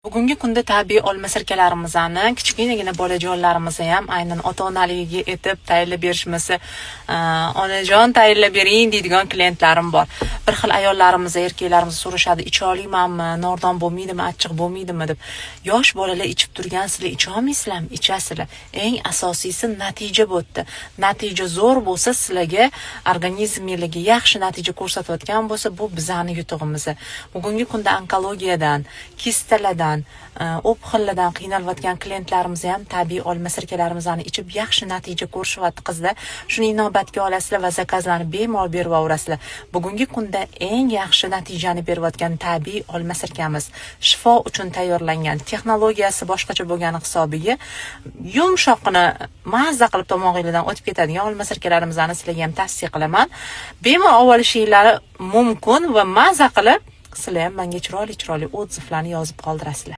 Bugungi kunda tabiiy olma sirkalarimizni kichkinagina bolajonlarimizni ham aynan ota onaligiga etib tayinlab berishmasa, "Onajon, tayinlab bering", deydigan klientlarim bor. Bir xil ayollarimiz, erkaklarimiz so'rashadi: "Icha olmaymanmi, nordon bo'lmaydimi, achchiq bo'lmaydimi?" deb. Yosh bolalar ichib turgan, sizlar icha olmaysizlarmi? Ichasizlar. Eng asosiysi natija bo'pti. Natija zo'r bo'lsa, sizlarga, organizminglarga yaxshi natija ko'rsatayotgan bo'lsa, bu bizani yutug'imiz. Bugungi kunda onkologiyadan, kistalardan, опухоль lardan qiynalayotgan klientlarimiz ham tabiiy olma sirkalarimizni ichib, yaxshi natija ko'rishyapti, qizlar. Shuni inobatga olasizlar va заказ larni bemalol berib yuborasizlar. Bugungi kunda eng yaxshi natijani berayotgan tabiiy olma sirkamiz shifo uchun tayyorlangan, texnologiyasi boshqacha bo'lgani hisobiga yumshoqqina, mazza qilib tomog'inglardan o'tib ketadigan olma sirkalarimizni sizlarga ham tavsiya qilaman. Bemalol olishinglari mumkin va mazza qilib sizlar ham menga chiroyli chiroyli отзыв larni yozib qoldirasizlar.